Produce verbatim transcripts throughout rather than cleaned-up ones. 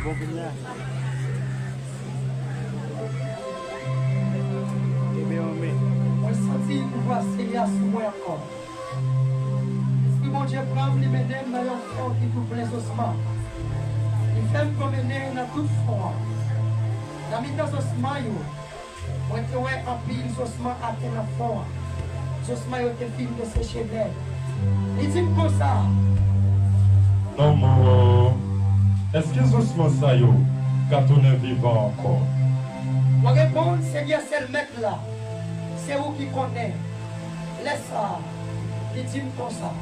Mwen santi pouvwa Seyè a sou mwen ankò. Lespri Bondye pran m, li mennen m nan yon fon ki tou plen zosman. Li fè m pwomennen nan tout fon an. Nan mitan zosman yo, mwen te wè anpil zosman atè nan fon an. Zosman yo te fin deseche nèt. Li di m konsa: Nonm, èske zosman sa yo ka tounen vivan ankò? Mwen reponn: Senyè, sèl Mèt la, se ou ki konnen. Lè sa a, li di m konsa: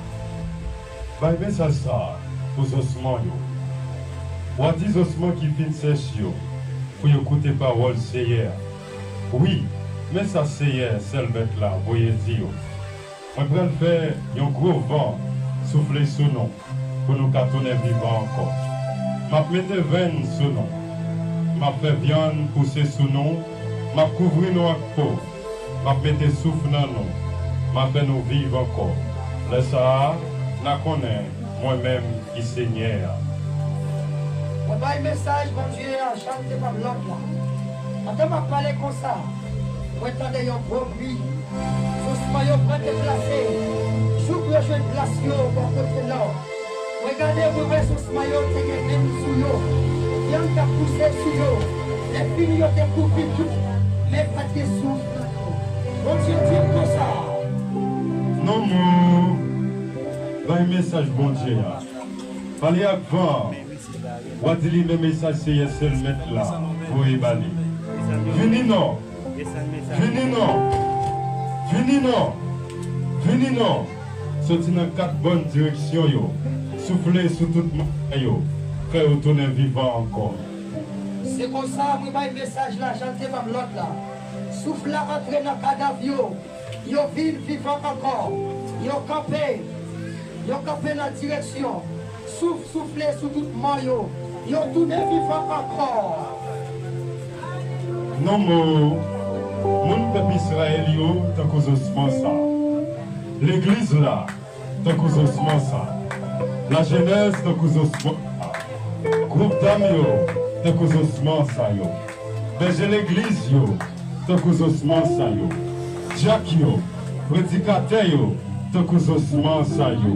Bay mesaj sa a pou zosman yo. W a di zosman ki fin sèch yo pou yo koute pawòl Seyè a. Wi, men sa Seyè, sèl Mèt la, voye di yo: Mwen pral fè yon gwo van soufle sou nou pou nou ka tounen vivan ankò. M ap mete venn sou nou. M ap fè vyann pouse sou nou. M ap kouvri nou ak po. M ap mete souf nan nou. M ap fè nou viv ankò. Lè sa a, n a konnen mwen menm ki Senyè a. Mwen bay mesaj Bondye a jan l te ban m lòd la. Pandan m ap pale konsa, mwen tande yon gwo bri. Zosman yo pran deplase, jouk yo jwenn plas yo bò kote nò. Mwen gade, mwen wè zosman yo te gen venn sou yo. Vyann t ap pouse sou yo. Lèfini yo te kouvri tout, men pa t gen souf nan yo. Bondye di m konsa: Nonm, bay mesaj Bondye a. Pale ak van an. W a di li men mesaj Seyè, sèl Mèt la, voye ba li. Vini non! Vini non! Vini non! Vini non! Soti nan kat bòn direksyon yo, soufle sou tout mòn yo, fè yo tounen vivan ankò. Se konsa mwen bay mesaj la jan l te ban m lòd la. Souf la antre nan kadav yo, yo vin vivan ankò. Yo kanpe, yo kanpe nan direksyon. Souf soufle sou tout mò yo. Yo tounen vivan ankò. Nonm, moun pèp Izrayèl yo tankou zosman sa. Legliz la tankou zosman sa. Lajenès tankou zosman sa. Gwoup dam yo tankou zosman sa yo. Bèje legliz yo tankou zosman sa yo. Dyak yo, predikatè yo tankou zosman sa yo.